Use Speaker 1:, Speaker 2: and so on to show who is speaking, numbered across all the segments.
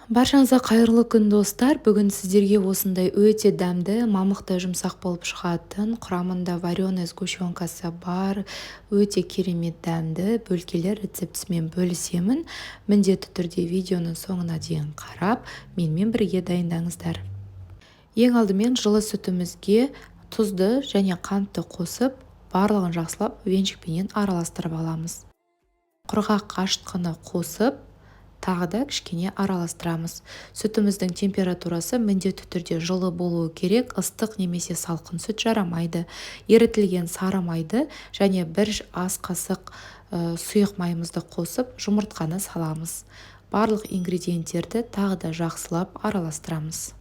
Speaker 1: Баршаңызға қайырлы күн, достар! Бүгін сіздерге осындай өте дәмді, мамықтай жұмсақ болып шығатын, құрамында вареный сгущенкасы бар, өте керемет дәмді бөлкелер рецептісімен бөлісемін. Міндетті түрде видеоның соңына дейін қарап, менімен бірге дайындаңыздар. Ең алдымен жылы сүтімізге тұзды және қантты қосып, барлығын жақсылап венчикпенен араластырып аламыз. Құрғақ ашытқыны қосып, тағы да кішкене араластырамыз. Сүтіміздің температурасы міндетті түрде жылы болуы керек, ыстық немесе салқын сүт жарамайды. Ерітілген сары майды және бір ас қасық сұйық майымызды қосып, жұмыртқаны саламыз. Барлық ингредиенттерді тағы да жақсылап араластырамыз.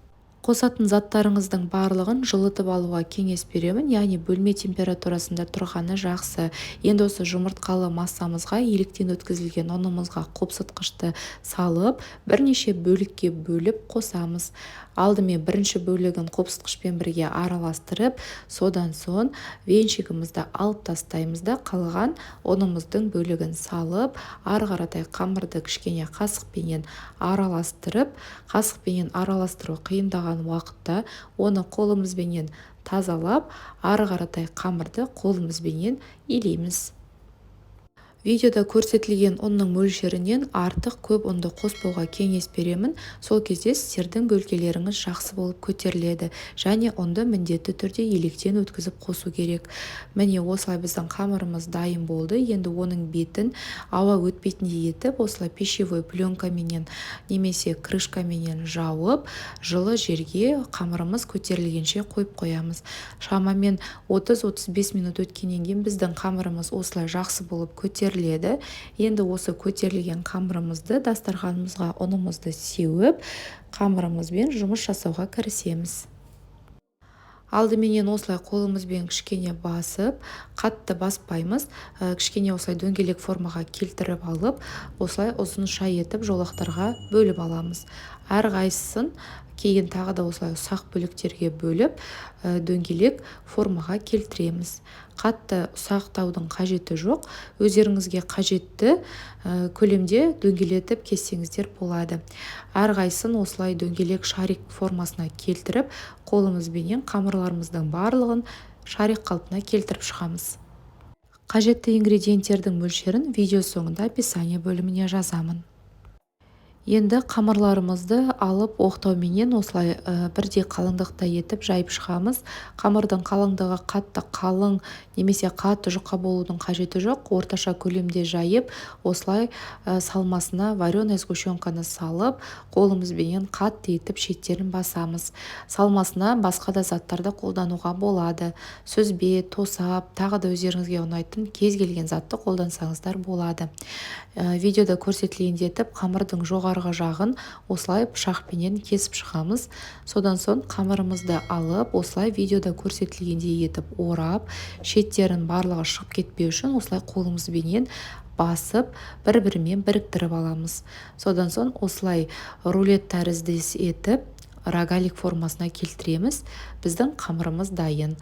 Speaker 1: Қосатын заттарыңыздың барлығын жылытып алуға кеңес беремін, яғни бөлме температурасында тұрғаны жақсы. Енді осы жұмыртқалы массамызға, електен өткізілген ұнымызға қопсытқышты салып, бірнеше бөлікке бөліп қосамыз. Алдымен бірінші бөлігін қопсытқышпен бірге араластырып, содан соң венчигімізді алып тастаймыз да, қалған ұнымыздың бөлігін салып, ары қаратай қамырды кішкене қасықпенен араластырып, қасықпенен араластыру қиындаған уақытта оны қолымызбенен тазалап, ары қаратай қамырды қолымызбенен илейміз. Видеода көрсетілген ұнның мөлшерінен артық көп ұнды қоспауға кеңес беремін. Сол кезде сіздердің бөлкелеріңіз жақсы болып көтеріледі және ұнды міндетті түрде електен өткізіп қосу керек. Міне, осылай біздің қамырымыз дайын болды. Енді оның бетін ауа өтпейтіндей етіп, осылай пищевой пленкаменен немесе крышкаменен жауып, жылы жерге қамырымыз көтерілгенше қойып қоямыз. Шамамен 30-35 минут өткеннен кейін біздің қамырымыз осылай жақсы болып көтеріледі. Енді осы көтерілген қамырымызды дастарханымызға ұнымызды сеуіп, қамырымызбен жұмыс жасауға кірісеміз. Алдыменен осылай қолымызбен кішкене басып, қатты баспаймыз, кішкене осылай дөңгелек формаға келтіріп алып, осылай ұзынша етіп жолақтарға бөліп аламыз. Әрқайсысын кейін тағы да осылай ұсақ бөліктерге бөліп, дөңгелек формаға келтіреміз. Қатты ұсақтаудың қажеті жоқ, өздеріңізге қажетті көлемде дөңгелетіп кессеңіздер болады. Әрқайсысын осылай дөңгелек шарик формасына келтіріп, қолымызбенен қамырларымыздың барлығын шарик қалпына келтіріп шығамыз. Қажетті ингредиенттердің мөлшерін видео соңында описание бөліміне жазамын. Енді қамырларымызды алып, оқтауменен осылай бірдей қалыңдықта етіп жайып шығамыз. Қамырдың қалыңдығы қатты қалың немесе қатты жұқа болудың қажеті жоқ. Орташа көлемде жайып, осылай салмасына вареный сгущенканы салып, қолымызбенен қатты етіп шеттерін басамыз. Салмасына басқа да заттарды қолдануға болады: сүзбе, тосап, тағы да өздеріңізге ұнайтын кез келген затты қолдансаңыздар болады. Видеода көрсетілгендей етіп қамырдың жоғарғы жағын осылай пышақпенен кесіп шығамыз. Содан соң қамырымызды алып, осылай видеода көрсетілгендей етіп орап, шеттерін барлығы шығып кетпеу үшін осылай қолымызбенен басып, бір бірімен біріктіріп аламыз. Содан соң осылай рулет тәріздес етіп, рогалик формасына келтіреміз. Біздің қамырымыз дайын.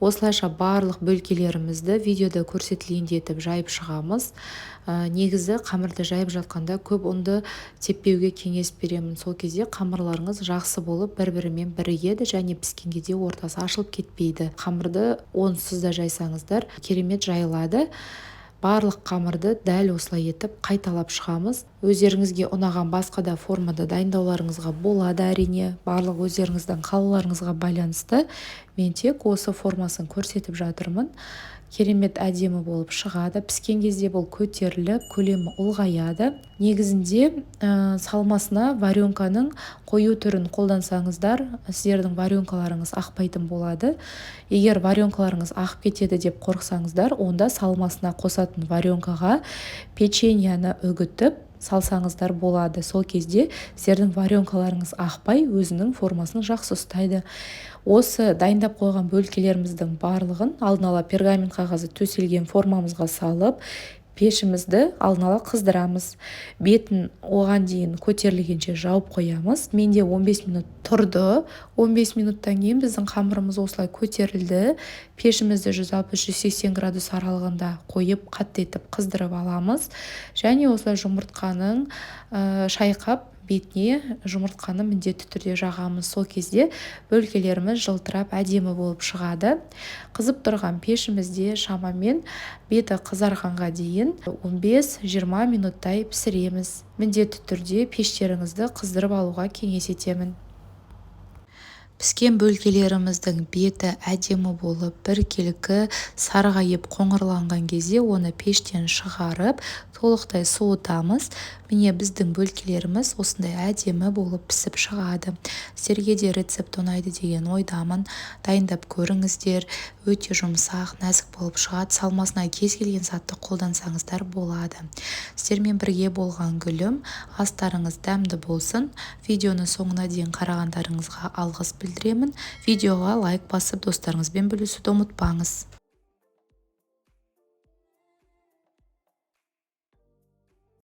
Speaker 1: Осылайша барлық бөлкелерімізді видеода көрсетілгендей етіп жайып шығамыз. Негізі қамырды жайып жатқанда көп ұнды теппеуге кеңес беремін. Сол кезде қамырларыңыз жақсы болып бір бірімен бірігеді және піскен кезде ортасы ашылып кетпейді. Қамырды онсыз да жайсаңыздар, керемет жайылады. Барлық қамырды дәл осылай етіп қайталап шығамыз. Өздеріңізге ұнаған басқа да формада дайындауларыңызға болады, әрине, барлық өздеріңіздің қалауларыңызға байланысты. Мен тек осы формасын көрсетіп жатырмын. Керемет әдемі болып шығады. Піскен кезде бұл көтеріліп, көлемі ұлғаяды. Негізінде салмасына варенканың қою түрін қолдансаңыздар, сіздердің варенкаларыңыз ақпайтын болады. Егер варенкаларыңыз ағып кетеді деп қорықсаңыздар, онда салмасына қосатын варенкаға печеньені үгітіп салсаңыздар болады. Сол кезде сіздердің варенкаларыңыз ақпай, өзінің формасын жақсы ұстайды. Осы дайындап қойған бөлкелеріміздің барлығын алдын ала пергамент қағазы төселген формамызға салып, пешімізді алдын ала қыздырамыз. Бетін оған дейін көтерілгенше жауып қоямыз. Менде 15 минут тұрды. 15 минуттан кейін біздің қамырымыз осылай көтерілді. Пешімізді 160-180 градус аралығында қойып, қатты етіп қыздырып аламыз және осылай жұмыртқаның шайқап Бетіне жұмыртқаны міндетті түрде жағамыз. Сол кезде бөлкелеріміз жылтырап, әдемі болып шығады. Қызып тұрған пешімізде шамамен беті қызарғанға дейін 15-20 минуттай пісіреміз. Міндетті түрде пештеріңізді қыздырып алуға кеңес етемін. Піскен бөлкелеріміздің беті әдемі болып, біркелкі сарғайып, қоңырланған кезде оны пештен шығарып, толықтай суытамыз. Міне, біздің бөлкелеріміз осындай әдемі болып пісіп шығады. Сіздерге де рецепт ұнайды деген ойдамын. Дайындап көріңіздер, өте жұмсақ, нәзік болып шығады. Салмасына кез келген затты қолдансаңыздар болады. Сіздермен бірге болған Гүлім. Астарыңыз дәмді болсын. Видеоны соңына дейін қарағандарыңызға алғыс білдіремін. Видеоға лайк басып, достарыңызбен бөлісуді ұмытпаңыз.